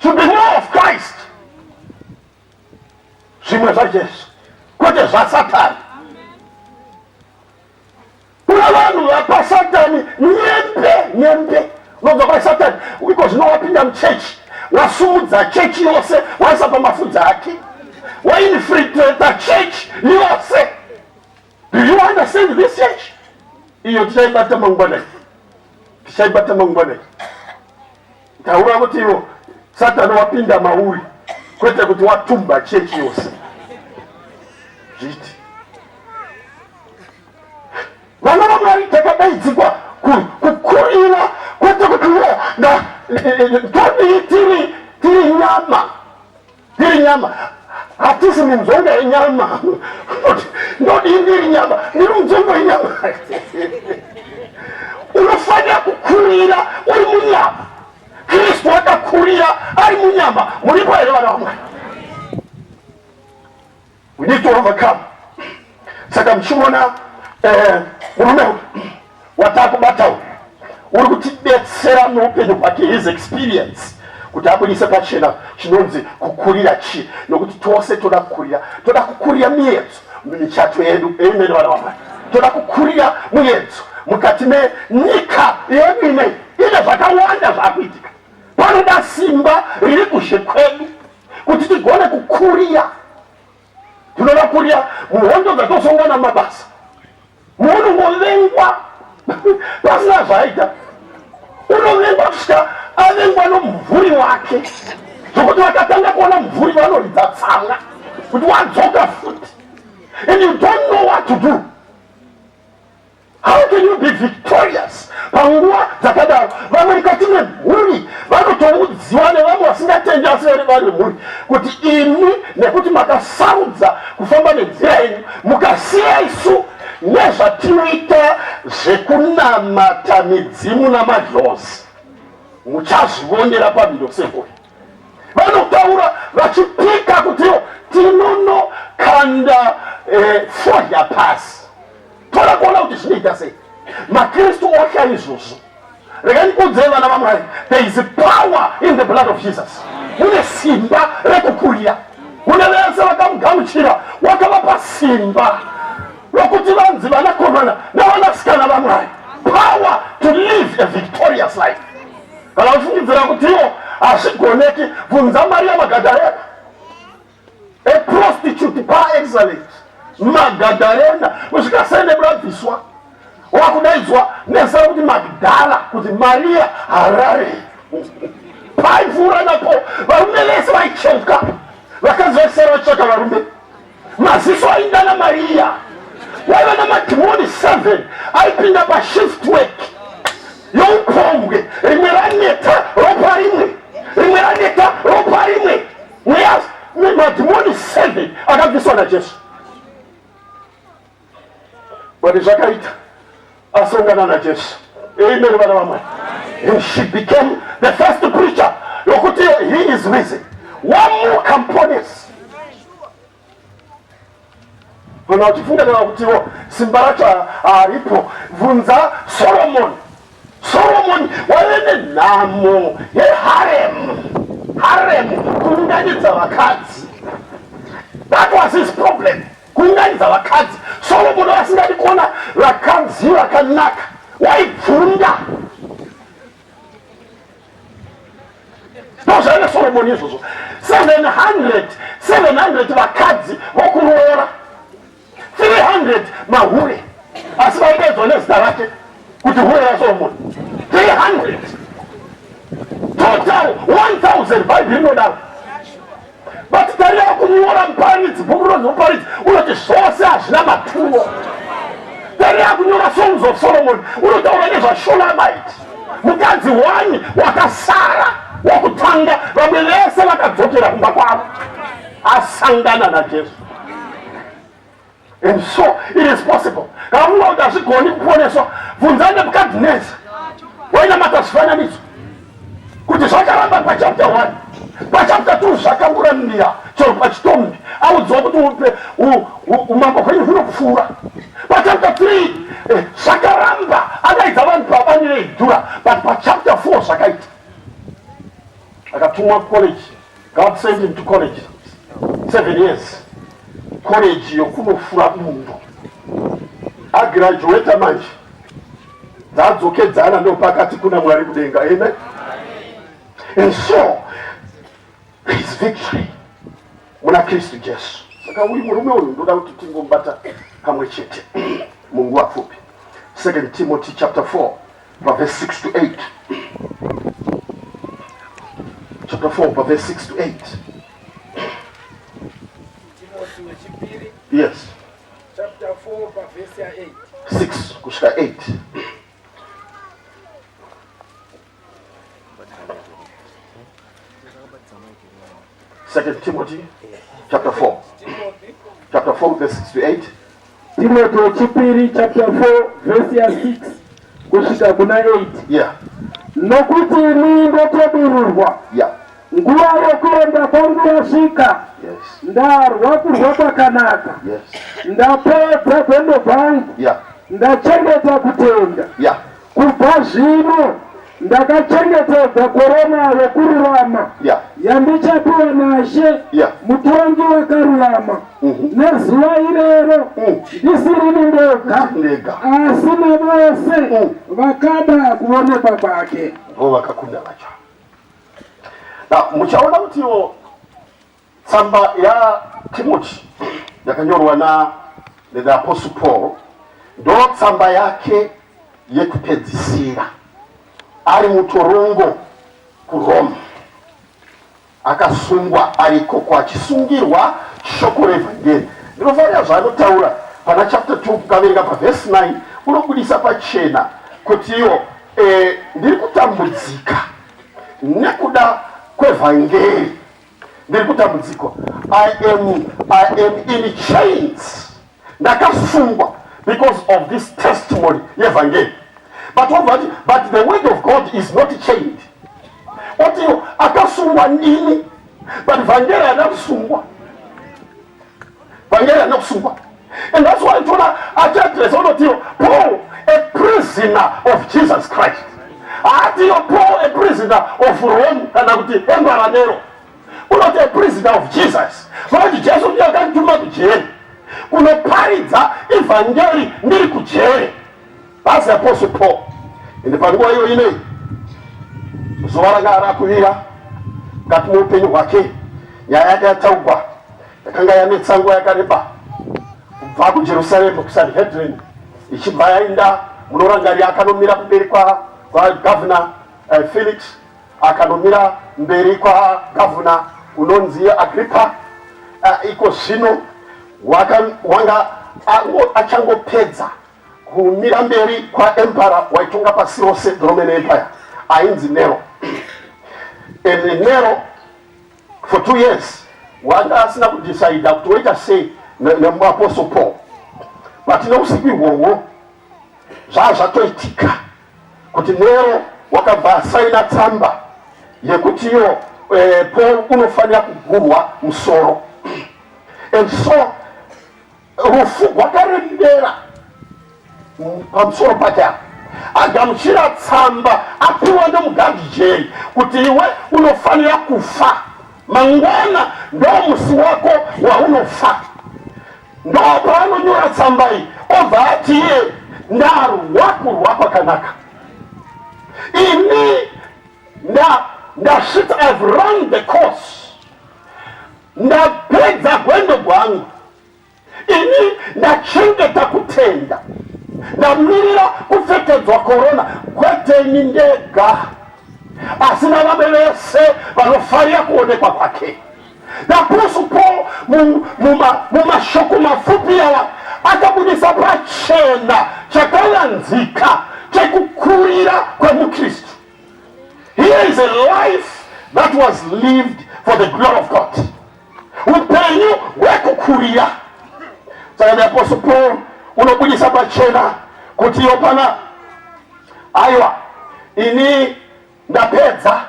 Should be more of Christ. Zvimwe zvaJesu, kwete zvaSatani. Kuna vanhu vapa Satani nyembe, nyembe. Unobva kwa Satani, iko zvino wapinda muchechi, wasumudza chechi yose, waisa pamafudzi ake, wainfiltrata chechi yose. Do you understand this church? Iyo tichaibata mangwana. Tichaibata mangwana. Taura kuti iwo Satani wapinda mauri kwete kuti watumba chechi yose. Zviti. Vana vaMwari takadaidzikwa kukurira kwete kuti todii tiri tiri nyama. Ndiri nyama, hatisi minzonga yenyama. Ndodii ndiri nyama, ndiri munzongo yenyama. Unofanira kukurira uri munyama. Kristu akakurira ari munyama. Muripo here vana vaMwari? We need to overcome. Saka muchiona eh, murume uyu watakubata uyu uri kutibetsera noupenyu hwake, his experience, kuti abudise pachena chinonzi kukurira chii, nokuti tose toda kukurira, toda kukurira miedzo mumichato yedu. Amen, vana vamwari, toda kukurira muedzo mukati menyika yedu inei ine zvakawanda zvakuitika. Panoda simba riri kuzhe kwedu kuti tigone kukurira. Tinoda kurira muhondo dzatosongana mumabasa, munongovengwa pasina zvaaita, unovengwa kusvika avengwa nomumvuri wake, zvokuti vakatanga kuona mumvuri vanoridza tsamwa kuti wadzoka futi, and you don't know what to do. How can you be victorious panguva dzakadaro? Vamwe mukati memhuri vanotoudziwa nevamwe vasingatendi asi vari vari vemhuri kuti imi nekuti makasarudza kufamba nenzira yenyu mukasiya isu nezvatinoita zvekunamata midzimu namadlozi muchazvionera pamhino sehoyi. Vanotaura vachipika kuti tinonokanda eh, fodya pasi. Toda kuona kuti zvinoita sei. MaKristu otya izvozvo. Regai ndikuudzei vana vaMwari, there is power in the blood of Jesus. Mune simba rekukurira. Mune vese vakamugamuchira wakavapa simba rokuti vanzi vanakomana navanasikana vaMwari. Power to live a victorious life. Kana uchifungidzira kuti iwo hazvigoneki, bvunza Maria Magadharena. A prostitute par excellence, Magadharena, kusvika sende rabviswa wakudaidzwa nezita rekuti Magdala, kuti Maria Harare. Paipfuura napo varume vese vaicheuka, vakadzi vaisara vachitsvaka varume. Maziso ainda naMaria waiva namadhimoni 7 aipinda pashift work youpombwe, rimwe raneta ropa rimwe, rimwe raneta ropa rimwe. Mweya madhimoni 7 akabviswa naJesu. But zvakaita asongana naJesu. Amen vana vaMwari. And she became the first preacher yokuti he is risen. Wamuka muponesi. Kana uchifunga kana kutiwo simba racho haripo, bvunza Solomon. Solomon waive nenhamo yeharem, harem, kuunganidza vakadzi. That was his problem, kuunganidza vakadzi. Solomon vasingadi kuona vakadzi vakanaka, waibvunda. Ndozvaive Solomon izvozvo. 700, 700 vakadzi vokuroora. 300 mahure asi vaidaidzwa nezita rake kuti hure raSolomoni. 300 total 1000 bhaibheri rinodaro. But tarira kunyora muparidzi, bhuku rinonzi muparidzi unoti zvose hazvina maturo. Tarira kunyora Songs of Solomon unotaura nezvaShulamite, mukadzi wani wakasara wokutanga, vamwe vese vakadzokera kumba kwavo asangana naJesu. And so it is possible. Kana munhu kuti hazvigoni kuponeswa, bvunza Nebukadhineza wainamata zvifananidzo kuti zvakaramba pachapter 1 pachapter 2 zvakangoramira chero pachitombi audzwa kuti umambo hwenyu hunopfuura. Pachapter 3 eh, zvakaramba adaidza vanhu pabani reidhura, but pachapter 4 zvakaita. Akatumwa kucollege. God sent him to college. 7 years college yokunofura bundo. Agraduata manje, dzadzokedzana, ndopakati kuna Mwari kudenga. Amen. And so there is victory muna Kristu Jesu. Saka uyu murume uyu ndoda kuti tingomubata kamwe chete munguva pfupi. Second Timothy chapter 4 paverse 6 to 8. Chapter 4 paverse 6 to 8. Timothy wechipiri, chapter 4 pavhesi ya8. 6 kusvika 8. Second Timothy chapter 4. Timothy. Chapter 4 verse 6 to 8. Timothy wechipiri chapter 4 vhesi ya6 kusvika kuna 8. Nokuti ini ndotodururwa, nguva yokuenda kwangu yasvika. Ndarwa kurwa kwakanaka, ndapedza gwendo gwangu, ndachengeta kutenda. Kubva zvino ndakachengetedzwa korona yokururama, yandichapiwa naShe, mutongi wakarurama, nezuva irero, ndisirini ndega, ndega, asi navose vakada kuonekwa kwake. Ndo vakakunda vacho. Na muchaona kutiwo tsamba yaTimoti yakanyorwa na the Apostle Paul ndo tsamba yake yekupedzisira ari mutorongo kuRome, akasungwa arikoko achisungirwa shoko revhangeri. Ndinofanira zvaanotaura pana chapter 2, kukaverenga pavhesi 9, unobudisa pachena kuti iwo ndiri kutambudzika nekuda kwevhangeri, ndiri kutambudzikwa. I am in chains, ndakasungwa because of this testimony yevhangeri. But obva ati, "But the word of God is not chained." Otiwo akasungwa ndini, but vhangeri harina kusungwa, vhangeri harina kusungwa. And that's why toona achiadresa, unotiwo Paul, a prisoner of Jesus Christ. Haatiyo Paul, a prisoner of Rome, kana kuti Emperor Nero. Unoti a prisoner of Jesus, nokuti Jesu ndiye akandituma kujeri kunoparidza ivhangeri ndiri kujeri. That's Apostle Paul. Ende panguva iyo inei zuva ranga rakuvira mukati meupenyu hwake. Nyaya yake yataugwa yakanga yanetsa nguva yakareba, kubva kuJerusaremu kuSanhedrin, ichibva yaenda, munorangarira, akanomira kumberi kwagavhuna Felix, akanomira mberi kwagavhuna unonzi Agrippa. Iko zvino wanga achangopedza kumira mberi kwaemperor waitonga pasi rose, the Roman Empire, ainzi Nero. And Nero for 2 years wanga asina kudhisaidha kuti woita sei nemuapostle Paul. But neusiku ihwohwo zvaa zvatoitika kuti Nero wakabva asaina tsamba yekuti iyo Paul unofanira kugurwa musoro. And so rufu rwakarembera pamusoro pake apa. Agamuchira tsamba apiwa nemugadhijeri kuti iwe unofanira kufa mangwana, ndo musi wako waunofa. Ndo paanonyora tsamba iyi, obva ati iye, "Ndarwa kurwa kwakanaka, ini ndasvitsa, I've run the course, ndapedza gwendo gwangu, ini ndachengeta kutenda, ndamirira kupfekedzwa korona, kwete ini ndega, asi navamwe vese vanofarira kuonekwa kwake." The Apostle Paul mumashoko mapfupi aya akabudisa pachena chakavanzika chekukurira kwemukristu. Here is a life that was lived for the glory of God, upenyu hwekukurira. Saka the Apostle Paul unobudisa pachena kuti iyo pana, aiwa, ini ndapedza.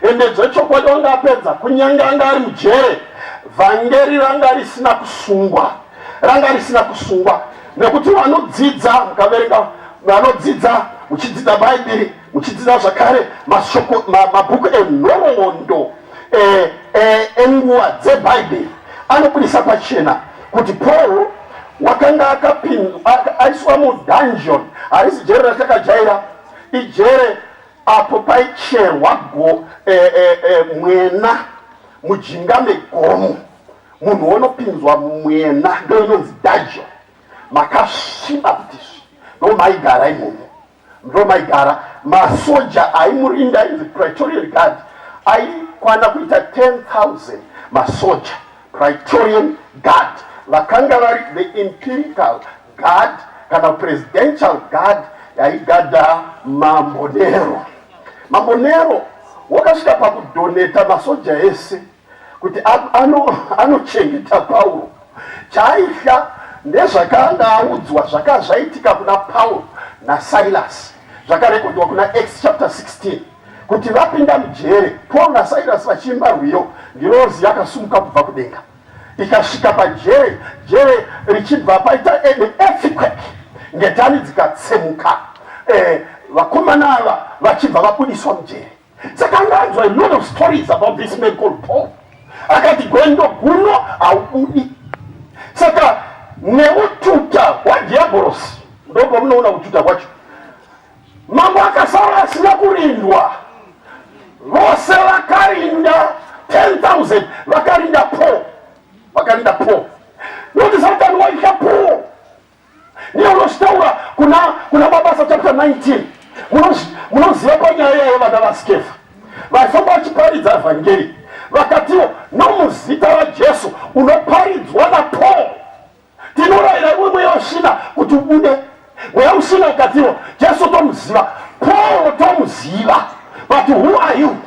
Ende zvechokwadi wanga apedza, kunyange anga ari mujere, vhangeri ranga risina kusungwa, ranga risina kusungwa, nekuti vanodzidza, mukaverenga, vanodzidza, muchidzidza Bhaibheri. Muchidzidza zvakare mashoko mabhuku enhoroondo enguva dzeBhaibheri anobudisa pachena kuti Paul wakanga akapindwa aiswa mudungeon. Harisi jere ratakajaira, ijere apo paicherwa go e, e, e, mwena mujinga megomo. Munhu wonopinzwa mwena, ndo inonzi dungeon, makasviba kuti svi, ndo maigara imomo, ndo maigara masoja aimurinda ainzi Praetorian Guard, aikwana kuita 10,000 masoja. Praetorian Guard vakanga vari the imperial guard kana presidential guard yaigadha Mambo Nero. Mambo Nero wakasvika pakudoneta masoja ese kuti anochengeta ano Pauro. Chaaitya ndezvakanga audzwa zvakanga zvaitika kuna Pauro naSilas, zvakarekodwa kuna Acts chapter 16, kuti vapinda mujere, Paul naSilas vachiimba rwiyo, ngirozi yakasumuka kubva kudenga ikasvika pajere, jere richibva paita an earthquake, ngetani dzikatsemuka, vakomana ava vachibva vabudiswa mujere. Saka anganzwa a lot of stories about this man called Paul. Akati gwendo guno haubudi. Saka neututa hwadhiabhorosi, ndopamunoona ututa hwacho, mambo akasara asina kurindwa. Vose vakarinda 10,000 vakarinda Paul, vakarinda Paul, nokuti Satani waitya Paul. Ndiye unotaura kuna Mabasa chapter 19. Munoziva panyaya yevana vaSkefa vaifamba vachiparidza vhangeri, vakatiwo, "Nomuzita raJesu unoparidzwa naPaul tinorayira iwe mweya wesvina kuti ubude." Mweya usina ukatiwo, "Jesu tomuziva, Paul tomuziva, but who are you?"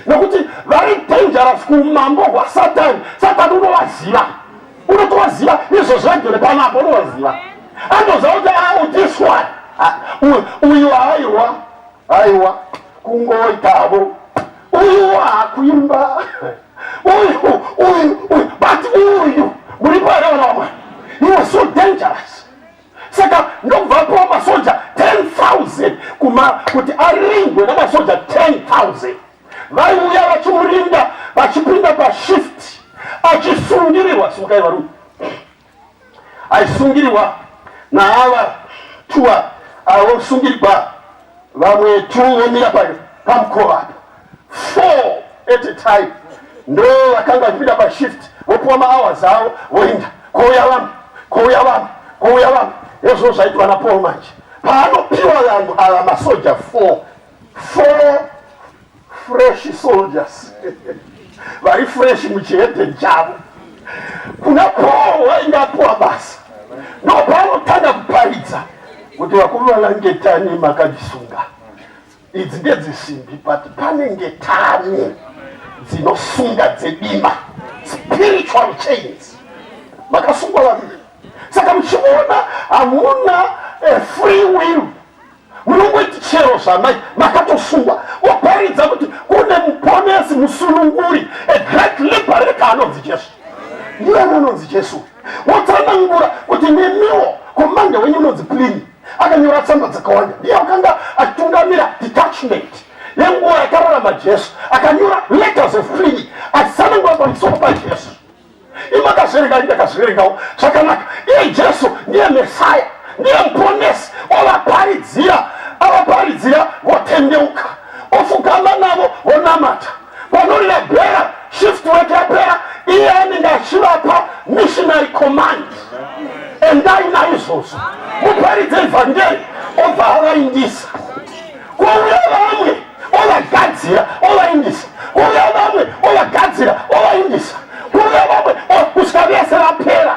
Nokuti vari dangerous kuumambo hwaSatani. Satani unovaziva, unotovaziva izvozvo vagere panapo, unovaziva, anoziva kuti ah, this one, ah, uyu haiwa, aiwa, kungoitavo uyu hakuimba uyu, uyu, uyu, but uyu muripo here, vana vamwe? He was so dangerous. Saka ndobva apiwa masoja 10,000 kuma kuti arindwe namasoja 10,000. Vaiuya vachimurinda, vachipinda pashift, achisungirirwa. Simukai varume. Aisungirirwa naava tuwa avosungirirwa, vamwe two vomira pamukova apa, four at a time. Ndo vakanga vachipinda pashift, vopiwa mahours avo, voinda, kouya vamwe, kouya vamwe, kouya vamwe. Ezvo zvaitwa naPaul manje paanopiwa vanhu ava, masoja four, four fresh soldiers vari fresh muchihedheni chavo. Kuna Paul wainge apiwa basa, ndo paanotanga kuparidza kuti, "Vakomana, ngetani makajisunga idzi ndedzisimbi, but pane ngetani dzinosunga dzedima, spiritual chains makasungwa vaviri." Saka muchiona hamuna free will, munongoiti chero zvamai, makatosungwa. Waparidza kuti kune muponesi, musununguri, a great liberator anonzi Jesu. Ndiani anonzi Jesu? Wotsanangura kuti nemiwo commander wenyu unonzi Pliny, akanyora tsamba dzakawanda, ndiye wakanga achitungamira detachment yenguva yakararama Jesu, akanyora Letters of Pliny achitsanangura pamusoro paJesu. Imakazviverenga, ndakazviverengawo zvakanaka. Iye Jesu ndiye Mesaya, ndiye muponesi. Ovaparidzira, avaparidzira, votendeuka, ofugama navo, vonamata. Panorira bhera, shift work yapera, iye anenge achivapa missionary command: "Endai naizvozvo, muparidze vhangeri." Obva avaindisa, kouya vamwe, ovagadzira, ovaindisa, kouya vamwe, ovagadzira, ovaindisa, kouya vamwe, kusvika vese vapera.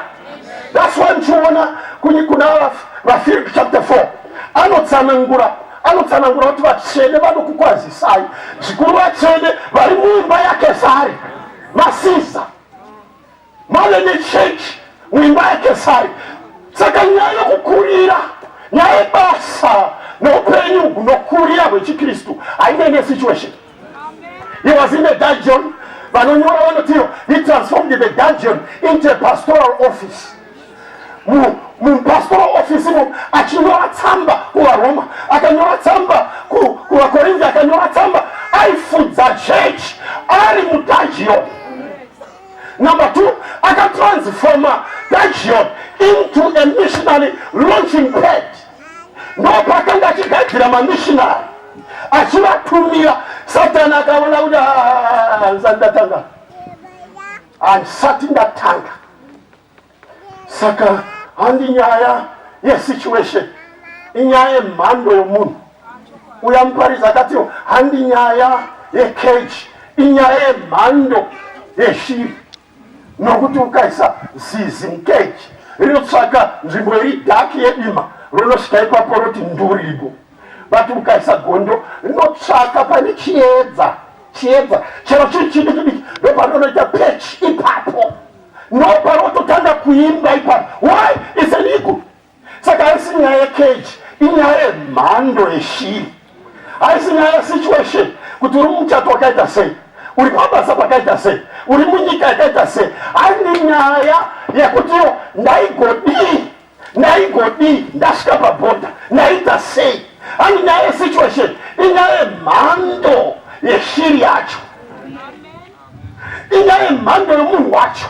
That's why muchiona kuna vaFiripi chapter 4 anotsanangura kuti vatsvene vanokukwazisai, zvikuru vatsvene vari muimba yaKesari. Masisa mave nechechi muimba yaKesari. Saka nyaya yokukurira, nyaya yebasa neupenyu hunokurira hwechikristu haine nesituation. He was in a dungeon. Vanonyora vanotiyo he transformed the dungeon into a pastoral office. Mupastoral office imo achinyora tsamba kuvaRoma, akanyora tsamba kuvaKorinte, akanyora tsamba, aifudza church ari mudungeon. Number two, akatransforma dungeon into a missionary launching pad. Ndopakanga achigadzira mamissionary achivatumira. Satani akaona kuti handisati ndatanga, handisati ndatanga. Saka handi nyaya yesituation, inyaya yemhando yomunhu. Uya muparidzi akatiwo handi nyaya yecage, inyaya yemhando yeshiri. Nokuti ukaisa zizi mucage, rinotsvaka nzvimbo iri dark yedima, rinosvika ipapo roti nduribo. But ukaisa gondo, rinotsvaka pane chiedza, chiedza chero chiri chidiki diki, ndopanonoita perch ipapo, ndopanototanga kuimba ipapo. Why? It's an eagle. Saka haisi nyaya yecage, inyaya yemhando yeshiri. Haisi nyaya yesituation kuti uri mumuchato wakaita sei, uri pabasa pakaita sei, uri munyika yakaita sei. Haini nyaya yekutiwo ndaigodii, ndaigodii, ndasvika pabhodha ndaita sei. Hani nyaya yesituation, inyaya yemhando yeshiri yacho, inyaya yemhando yomunhu wacho.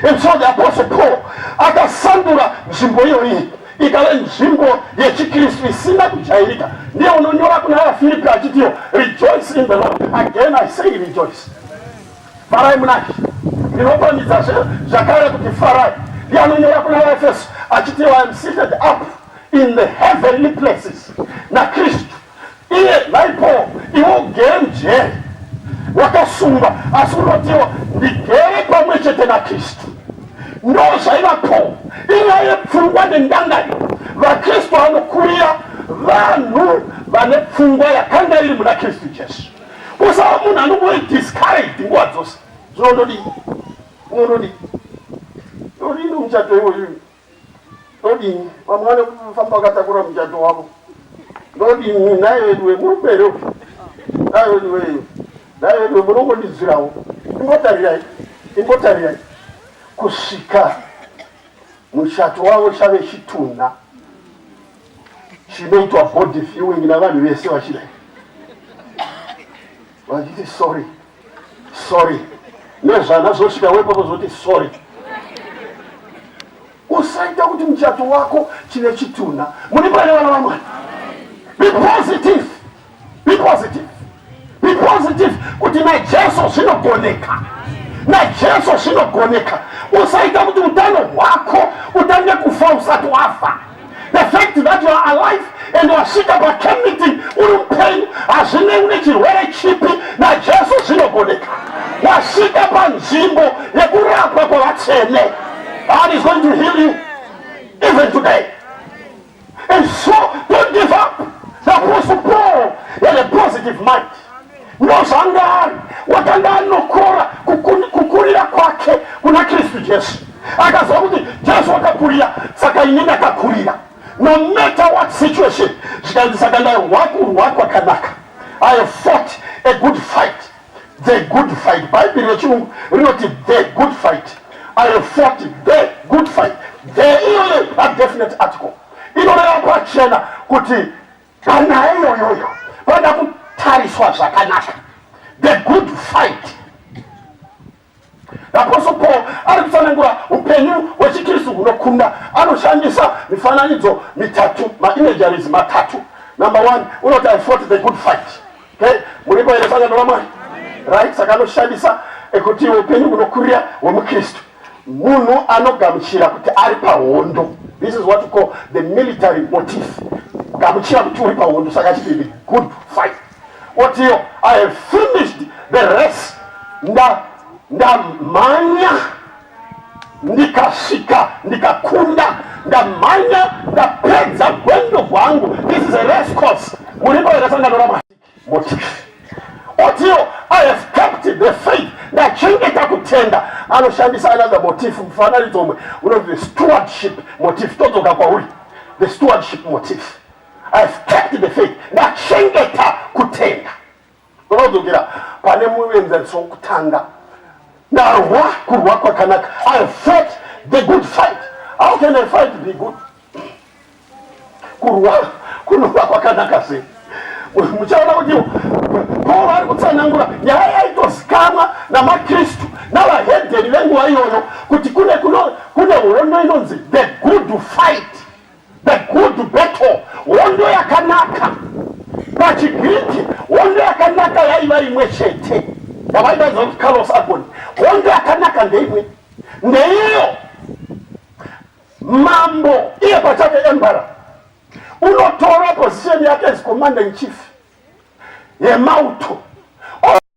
And so the Apostle Paul akasandura nzvimbo iyoyi ikave nzvimbo yechikristu isina kujairika. Ndiye unonyora kuna vaFiripi achitiyo, "Rejoice in the Lord. Again I say, rejoice." Farai munashe. Ndinopamidza zvakare kuti farai. Ndiye anonyora kuna vaEfeso achitiyo, "I am seated up in the heavenly places naKristu." Iye nhai Paul, iwe ugere mujeri wakasungwa, asi unotiwo ndigere pamwe chete naKristu. Ndo zvaiva Paul. Inyaya yepfungwa nendangariro. Vakristu vanokurira vanhu vane pfungwa yakanga iri muna Kristu Jesu. Usava munhu anongori discouraged nguva dzose. Zvinondodii, unondodii, ndodini muchato iwoyu, ndodini? Vamwe vane kufamba vakatakura muchato wavo. Ndodini naye veduwe? Murume here uyu? Naye veduwe, naye veduwe, munongondinzwirawo. Ingotarirai, ingotarirai kusvika muchato wavo chave chitunha chinoitwa body viewing navanhu vese vachidai vachiti sorry, sorry, nezvana zvosvika wepapo zvoti sorry. Usaita kuti muchato wako chine chitunha. Muri pane vana vamwari. Be positive, be positive, be positive kuti naJesu zvinogoneka, naJesu zvinogoneka. Usaita kuti utano hwako utange kufa usati wafa. The fact that you are alive and wasvika pacamp meeting uri mupenyu, hazvinei une chirwere chipi, naJesu zvinogoneka. Wasvika panzvimbo yekurapwa kwavatsvene. God is going to heal you even today, and so don't give up. The Apostle Paul had a positive mind. Ndozvanga ari, wakanga anokora kukurira kwake kuna Kristu Jesu. Akaziva kuti Jesu wakakurira, saka ini ndakakurira no matter what situation. Zvikanzi, saka ndarwa kurwa kwakanaka. I have fought a good fight, the good fight. Bhaibheri rechirungu rinoti the good fight. I have fought the good fight. The iyoyo, a definite article, inoreva pachena kuti panyaya iyoyoyo pada kutariswa zvakanaka. The good fight. Apostle Paul ari kutsanangura upenyu hwechikristu hunokunda. Anoshandisa mifananidzo mitatu, maimageries matatu. Number one, unoti, "I fought the good fight." Okay, muripo here, sangano ramwari? Right. Saka anoshandisa ekuti upenyu hunokurira hwemukristu munhu anogamuchira kuti ari pahondo. This is what we call the military motif. Gamuchira kuti uri pahondo. Saka achiti the good fight. Otiyo, "I have finished the race." Ndamhanya ndikasvika ndikakunda. Ndamhanya, ndapedza gwendo gwangu. This is a race course. Muripo here, sangano ramwari? Motif. Otiyo, "I have kept the faith." Ndachengeta kutenda. Anoshandisa another motif, mufananidzo umwe unonzi the stewardship motif. Todzoka kwauri, the stewardship motif. I have kept the faith. Ndachengeta kutenda. Unodzokera pane muenzaniso wokutanga. Ndarwa kurwa kwakanaka. I have fought the good fight. How can a fight be good? Kurwa kunova kwakanaka sei? Muchaona kuti Pauro ari kutsanangura nyaya yaitozikamwa namaKristu navahedheni venguva iyoyo kuti kune kuno kune hondo inonzi the good fight, the good battle, hondo yakanaka. PachiGiriki hondo yakanaka yaiva imwe chete yavaidaidza kuti kalos agon. Hondo yakanaka ndeimwe, ndeiyo mambo iye pachake emperor unotora position yake as commander in chief yemauto.